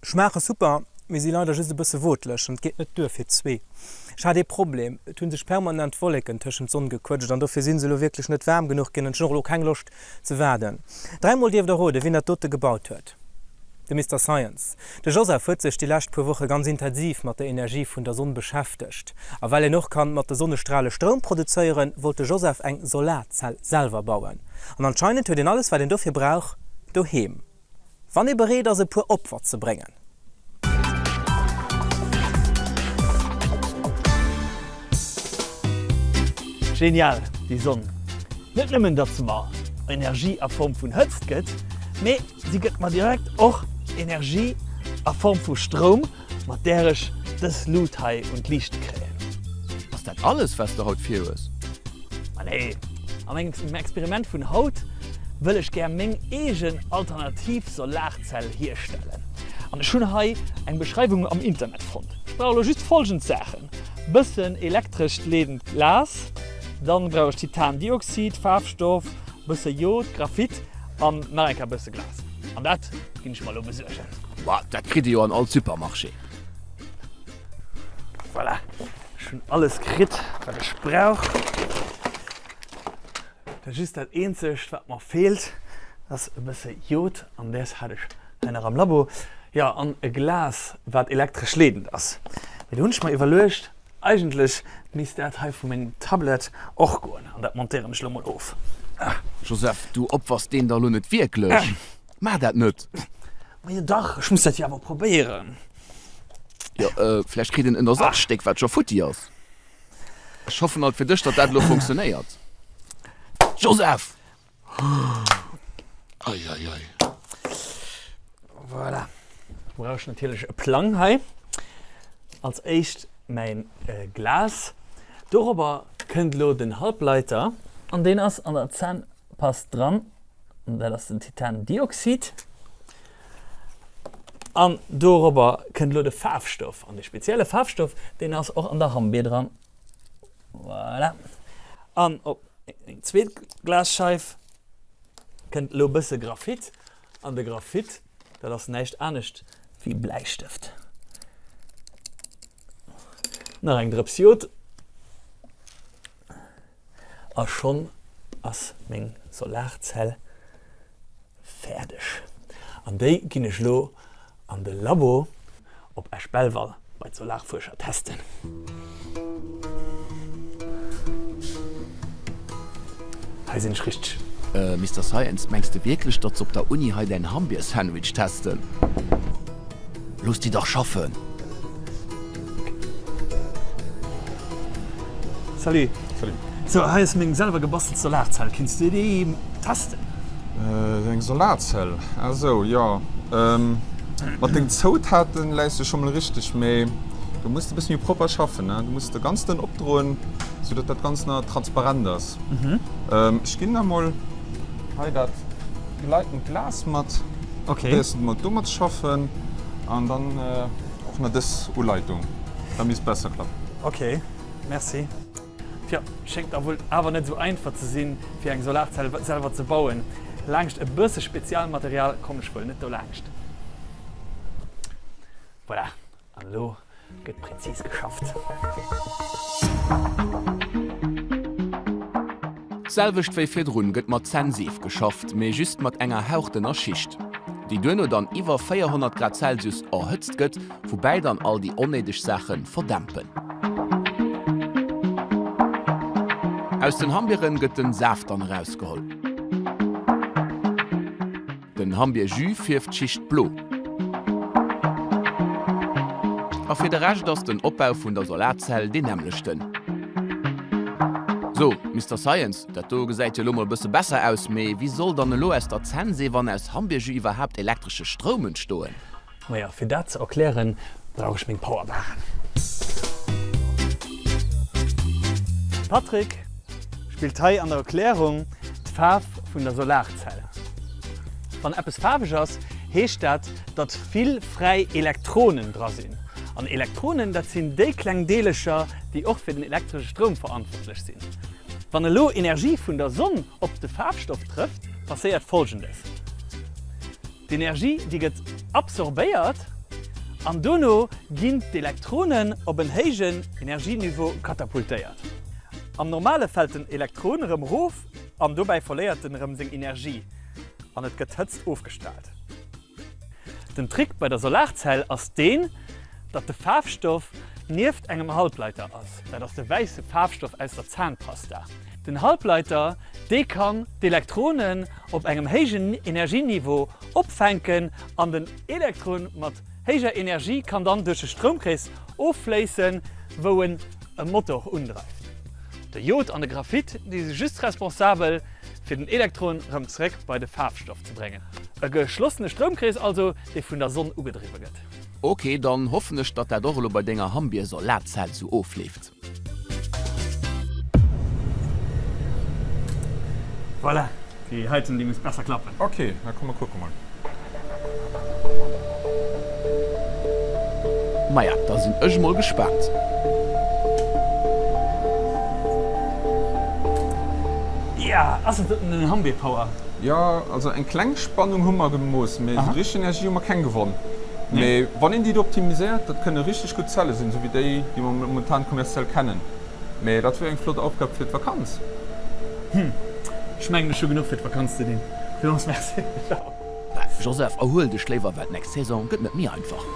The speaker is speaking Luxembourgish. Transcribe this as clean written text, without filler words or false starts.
Schmaache super, mee si leider just e bësse wootleg an et geet net duer fir zwee. Ech hat ee Problem, et hu sech permanent Wolleken tëschent d'Sonn gequëtscht an dofir si se elo wierklech net waarm genuch ginn an ech hunn och elo keng Loscht ze waarden. Dräimol dierft der roden, wien dat dote gebaut huet. De Mister Science, de Joseph, huet sech déi lescht puer Woche ganz intensiv mat der Energie vun der Sonn beschäftegt. A well een och kann mat de Sonnestrale Stroum produzéieren, wollt de Joseph eng Solarzell selwer bauen. An anscheinend huet een alles wat een dofir brauch doheem. Wann ee bereet ass e puer Opfer ze bréngen. Genial, déi Sonn! Net nëmmen datt se mer Energie a Form vun Hëtzt gëtt, mee si gëtt mer direkt och Energie a Form vu Stroum, mat där ech dës Lut hei un d'Liichte kréien. Ass dat alles wat s de haut vir hues? Ma nee, a mengem Experiment vun haut wëll ech gär meng eegen alternativ Solarzell hierstellen. An ech hunn hei eng Beschreiwung am Internet fonnt. Ech brauch elo just folgend Saachen, bëssen elektrescht leedend Glas, dann brauch ech Titandioxid, Faarfstoff, bësse Jod, Graphit an nach eng Kéier bësse Glas. An dat ginn ech mer elo besuergen. Ma dat kritt ee jo an all Supermarché. Voilà, ech hunn alles kritt, wat ech brauch. Dat just dat eenzegt, wat mer feelt, ass e bësse Jod, an däers hat ech hei nach am Labo. Jo, an e Glas, wat elektresch leedend ass. Mee do hunn ech mer iwwerluecht, eigentlech misst dat hei vu mengem Tablet och goen, an dat montéieren ech elo mol of. Joseph, du opfers deen da lo net wierklech? Maach dat net! Majo dach, ech muss dat jo awer probéieren. Jo, vläicht kritt een en Ersatzstéck, wat scho futti ass. Ech hoffen alt fir dech, datt dat elo funktionéiert. Joseph! Ei, ei, ei. Voilà. Do brauch ech natierlech e Plang hei. Als éischt mäin Glas. Dorobber kënnt elo den Halbleiter. An deen ass an der Zännpast dran. An dat ass den Titandioxid. An dorobber kënnt elo de Faarfstoff. An dee spezielle Faarfstoff, deen ass och an der Hammbier dran. Voilà. An op eng zweet Glasscheif kënnt elo e bësse Graphit. An de Graphit, dat ass näischt anescht wéi Bläistëft. Nach eng Drëps Jod. A schonn ass meng Solarzell fäerdeg. An déi ginn ech lo an de Labo op Esch-Belval bei d'Solarfuerscher testen. Hei sinn ech richteg. Mister Science, mengs de wierklech, datt se op der Uni hei däin Hambier-Sandwich testen? Looss déi dach schaffen! Salut. Salut. So, hei ass meng selwer gebastelt Solarzell. Kinns du déi testen? Eng Solarzell? Ah sou, jo. Mat dengen Zoutaten läis du scho mol richteg, mee do muss de bësse méi propper schaffen, ne? Du muss de ganz dënn opdroen, sou datt dat Ganzt nach transparent ass. Ech ginn der mol hei dat gleitend Glas mat. Okay. Probéiers de mol domat ze schaffen an dann och nach dës Uleitung, da misst besser klappen. Ok, merci. Tjo, schéngt da wuel awer net esou einfach ze sinn, fir eng Solarzell selwer ze bauen. Laangscht e bësse Spezialmaterial kommen ech wuel net dolaangscht. Voilà, an elo gëtt präzis geschafft. D'selwecht wéi virdrun gëtt mat Zännseef geschafft, mee just mat enger hauchdënner Schicht, déi duerno dann iwwer 400 Grad Celsius erhëtzt gëtt, woubäi dann all déi onnéideg Saache verdämpen. Aus den Hammbieren gëtt den Saaft dann erausgeholl. Den Hammbier-Jus fierft d'Schicht blo. A fir de Rescht ass den Opbau vun der Solarzell deen nämmlechten. So, Mister Science, dat do gesäit jo elo mol e bësse besser aus, mee wéi soll dann elo aus der Zännseef an aus Hammbier-Jus iwwerhaapt elektresche Stroum entstoen? Maja, fir dat ze erklären, brauch ech meng Powerbarren. Patrick spillt hei an der Erklärung d'Faarf vun der Solarzell. Wann eppes faarweg ass, heescht dat, datt vill fräi Elektronen dra sinn. An Elektronen, dat sinn déi kleng Deelecher, déi och fir den elektresche Stroum verantwortlech sinn. Wann elo Energie vun der Sonn op de Faarfstoff trëfft, passéiert Folgendes. D'Energie, déi gëtt absorbéiert an dono ginn d'Elektronen op en héijen Energieniveau katapultéiert. Am Normale fält den Elektron erëm erof an dobäi verléiert en erëm seng Energie an et gëtt Hëtzt ofgestraalt. Den Trick bei der Solarzell ass deen, datt de Faarfstoff nieft engem Halbleiter ass. Dat ass de wäisse Faarfstoff aus der Zahnpasta. Den Halbleiter, dee kann d'Elektronen op engem héijen Energieniveau opfänken an den Elektron mat héijer Energie kann dann duerch de Stroumkrees offléissen, wou en e Motor undreift. De Jod an de Graphit, déi si just responsabel fir den Elektron rëm zeréck bei de Faarfstoff ze bréngen. E geschlossene Stroumkrees also, dee vun der Sonn ugedriwwe gëtt. Ok, dann hoffen ech datt dat och elo bei denger Hammbiersolaarzell sou ofleeft. Voilà, déi heiten déi muss besser klappen. Ok, da komm mer kucke mol. Maja, da sinn ech mol gespaant. Ja, ass et den Hambierpower? Jo, also eng kleng Spannung hu mer gemooss, mee esou richteg Energie hu mer keng gewonn. Mee wann een déi do optimiséiert, dat kënne richteg gutt Zelle sinn, esou wéi déi, déi mer momentan kommerziell kennen. Mee dat wier eng flott Aufgab fir d'Vakanz. Hm, ech mengen ech hu genuch fir d'Vakanz ze dinn. Villmools Merci. Ciao. Bah, Joseph, erhuel dech léiwer, well d'nächst Saison gëtt net méi einfach.